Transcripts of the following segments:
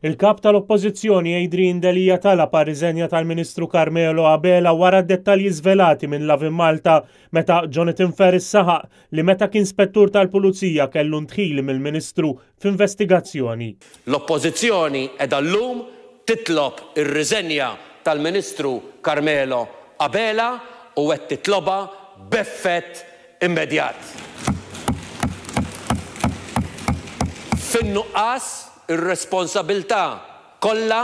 Il-Kap tal-Oppożizzjoni Adrian Delia talab għar-riżenja tal-Ministru Carmelo Abela wara d-dettalji żvelati minn Lovin Malta meta Jonathan Ferris saħaq li meta kien spettur tal-Pulizija kellu ndħil mill-Ministru f'investigazzjoni. L-Oppożizzjoni qiegħda llum titlob ir-riżenja tal-Ministru Carmelo Abela u qed titlobha b'effett immedjat. Fin-nuqqas, ir-responsabilità kollha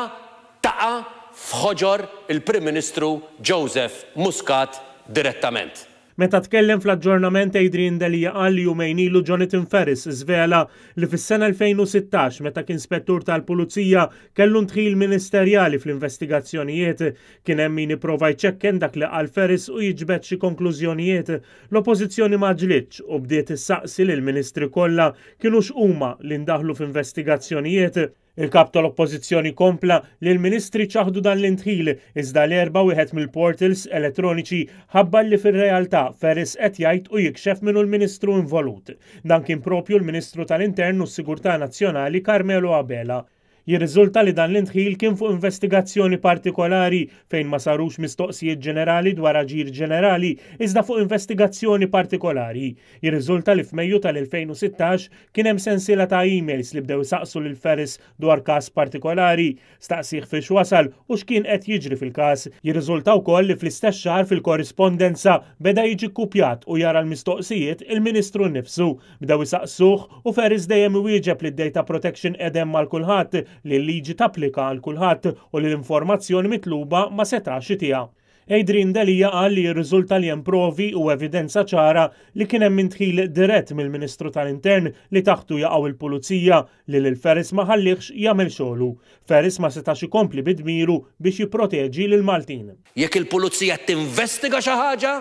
taqa' f'ħoġor il-Prim Ministru Joseph Muscat direttament. Meta tkellem fl-Aġġornament Adrian Delia qal li jumejn ilu Jonathan Ferris żvela li fis-sena 2016 meta kien spettur tal-Pulizija kellu ndħil ministerjali fl-investigazzjonijiet. Kien hemm min ipprova jċekken dak li qal Ferris u jiġbed xi konklużjonijiet. L-Oppożizzjoni m'għaġġlitx u bdiet issaqsi lill-Ministri kollha kinux huma li ndaħlu f'investigazzjonijiet. Il-Kap tal-Oppożizzjoni kompla li l-Ministri ċaħdu dan l-indħil iżda l-Erbgħa wieħed mill-portals elettroniċi ħabbar li fir-realtà Ferris qed jgħid u jikxef min hu l-Ministru involut. Dan kien propju l-Ministru tal-Intern u s-Sigurtà Nazzjonali Carmelo Abela. Jirriżulta li dan l-indħil kien fuq investigazzjoni partikolari fejn ma sarux mistoqsijiet ġenerali dwar aġir ġenerali iżda fuq investigazzjoni partikolari. Jirriżulta li f'Mejju tal-2016 kien hemm sensiela ta' emails li bdew isaqsu lil Ferris dwar każ partikolari. Staqsih fiex wasal u x'kien qed jiġri fil-każ. Jirriżulta wkoll li fl-istess xahar fil-korrispondenza beda jiġi kkupjat u jara l-mistoqsijiet il-Ministru nnifsu. Bdew isaqsuh u Ferris dejjem iwieġeb li d-data protection qiegħda hemm għal kulħadd, li l-liġi tapplika għal kulħadd u li l-informazzjoni mitluba ma setax itiha. Adrian Delia qal li jirriżulta li hemm provi u evidenza ċara li kien hemm indħil dirett mill-Ministru tal-Intern li taħtu jaqgħu l-Pulizija li lil Ferris ma ħalliehx jagħmel xogħlu. Ferris ma setax ikompli bi dmiru biex jipproteġi lill-Maltin. Jekk il-Pulizija tinvestiga xi ħaġa,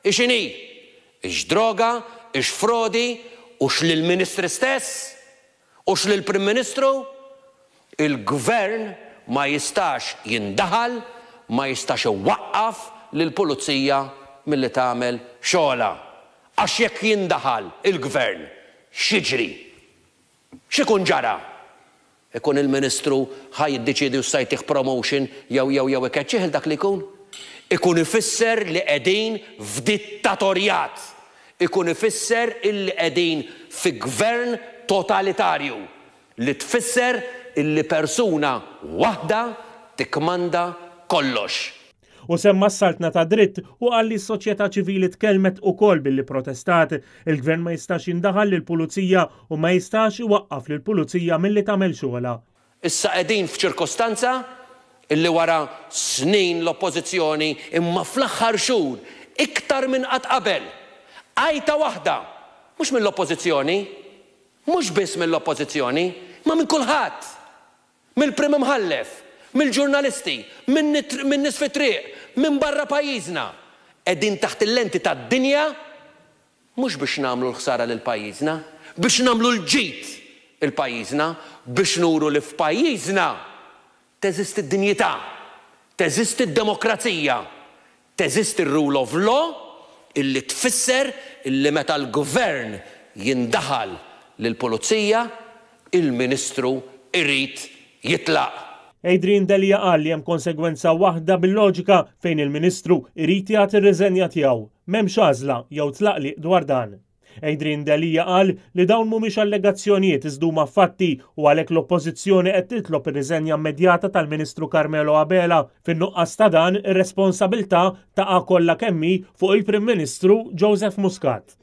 hi x'inhi, Hix droga, hix frodi, hux lill-Ministri stess, hux lill-Prim Ministru, il-Gvern ma jistax jindaħal, ma jistax iwaqqaf lill-Pulizija milli tagħmel xogħolha. Għax jekk jindaħal il-Gvern, x'jiġri? X'ikun ġara? Ikun il-Ministru ħa jiddeċiedi hux sa jtih promotion jew jew jew ikeċċih 'il dak li jkun. Ikun ifisser li qegħdin f'dittatorjat. Ikun ifisser illi qegħdin fi gvern totalitarju li tfisser illi persuna waħda tikkmanda kollox. Hu semma s-saltna tad-dritt u qal li s-soċjetà ċivili tkellmet ukoll billi protestat. Il-Gvern ma jistax jindaħal lill-Pulizija u ma jistax iwaqqaf lill-Pulizija milli tagħmel xogħolha. Issa qegħdin f'ċirkostanza illi wara snin l-Oppożizzjoni imma fl-aħħar xhur iktar minn qatt qabel, għajta waħda, mhux mill-Oppożizzjoni, mhux biss mill-Oppożizzjoni, imma minn kulħadd, Mill-Prim Imħallef, mill-ġurnalisti, min-nies fit-triq, minn barra pajjiżna. Qegħdin taħt il-lenti tad-dinja mhux biex nagħmlu l-ħsara lil pajjiżna, biex nagħmlu l-ġid 'il pajjiżna, biex nuru li f'pajjiżna teżisti d-dinjità, teżisti d-demokrazija, Teżisti r-rule of law illi tfisser illi meta l-Gvern jindaħal lill-Pulizija, il-Ministru jrid jitlaq. Adrian Delia qal li hemm konsegwenza waħda bil-loġika fejn il-Ministru jrid jagħti r-riżenja tiegħu. M'hemmx għażla jew tlaqliq dwar dan. Adrian Delia qal li dawn mhumiex allegazzjonijiet iżda huma fatti u għalhekk l-Oppożizzjoni qed titlob ir-riżenja immedjata tal-Ministru Carmelo Abela. Fin-nuqqas ta' dan, ir-responsabilità taqa' kollha kemm hi fuq il-Prim Ministru Joseph Muscat.